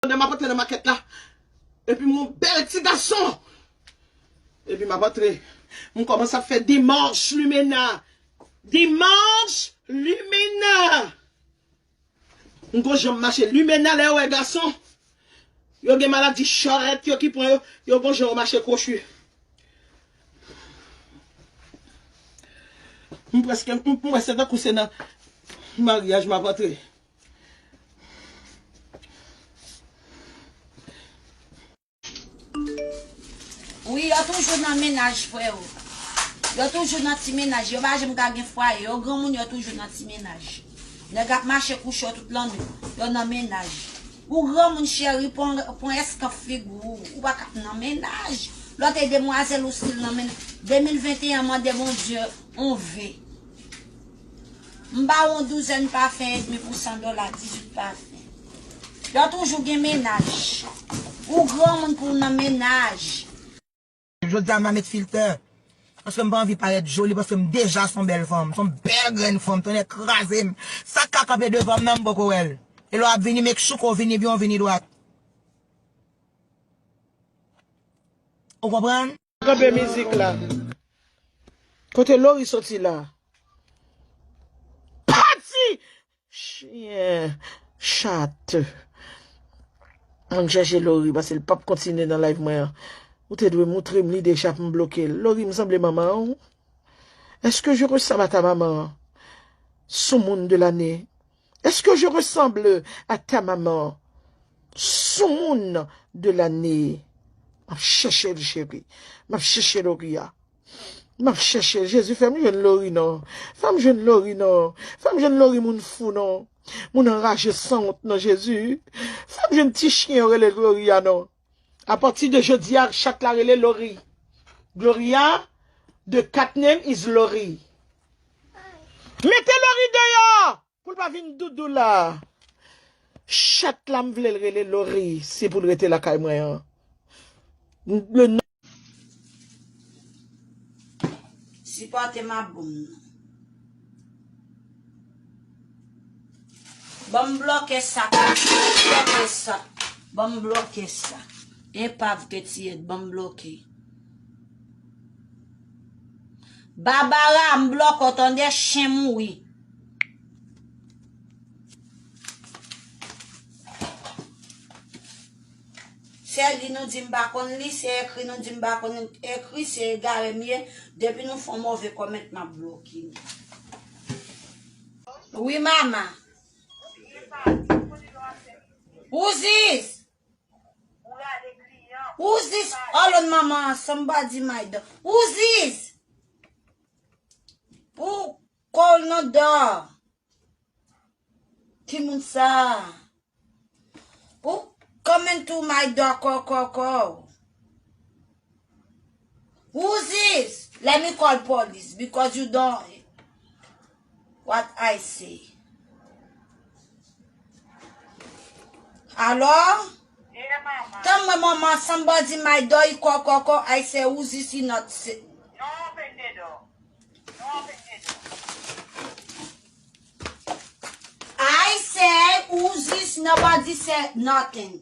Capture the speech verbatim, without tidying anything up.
Pandan m ap antre nan makèt la, epi m yon bèl ti gason. Epi m ap antre. M kòmanse ap fè demach limena. Demach limena. M gon jan m mache. Limena lè yo wè gason, yo gen maladi chòrèt yo ki pran yo, yo gon jan yo mache kwochi. M prèske, m, m wè se tankou se nan maryaj m ap antre. Wi, yo toujou nan mennaj, freo. Yo toujou nan ti mennaj. Yo pa janm ka gen fwaye. Yo granmoun, yo toujou nan ti mennaj. Nèg ap mache kouche yo tout lannwit. Yo nan mennaj. Ou granmoun, cheri, pran, pran eskanp figi w. Ou pa ka nan mennaj. Lòt e demwazèl ou stil nan mennaj. De mil venteyen, mande Bondye yon ve. M ba w yon douzèn pafen edmi pou san dola, dizuit pafen. Yo toujou gen mennaj. Ou granmoun pou w nan mennaj. Jodi a m a met filtè. Paske m pa anvi parèt joli, paske m deja se yon bèl fanm. Se yon bèl grenn fanm, tonnè kraze m. Sa k ka kanpe devan m nan, m poko wè l. E lè w ap vini, make sure ke w vini byen, w vini dwat. Ou konprann? Kanpe mizik la. Kote Lori soti la? Pati! Chyen, chat. Ann chèche Lori, paske l p ap kontinye nan live mwen an. Ou te dwe moutre m li deja pou m bloke l. Lori, m sanble manman w? Est-ce que je ressemble à ta maman? Soumoun de l'année. Est-ce que je ressemble à ta maman? Soumoun de l'année. M ap chèche l, cheri. M ap chèche Lori a. M ap chèche l. Jezi, fè m jwenn Lori non. Fè m jwenn Lori non. Fè m jwenn Lori moun fou non. Moun anraje sanwont non, Jezi. Fè m jwenn ti chyen yo rele Gloria non. Apati de jodi a, chat la rele Lori. Gloria, the cat name is Lori. Mete Lori deyò! Pou l pa vin doudou la. Chat la, m vle l rele Lori, si pou l rete lakay mwen an. Le non. Sipòte m ap bon. Ban m bloke sa, ban m bloke sa, ban m bloke sa. Epav ke ti et, ban m bloke. Babara, m bloke w tande, chen mouri. Se li nou di m pa konn li, se ekri nou di m pa konn ekri, se egare m ye. Depi nou fè yon move kòmant, m ap bloke nou. Wi, mama. Who's this? Who's this? Hold on, mama. Somebody my door. Who's this? Who call no door? Ki moun sa? Who coming to my door? Call, call, call. Who's this? Let me call police because you don't what I say. Alò? Tan mwen manman, somebody my door, you call, call, call, I say, who's this? You not say. I say, who's this? Nobody said nothing.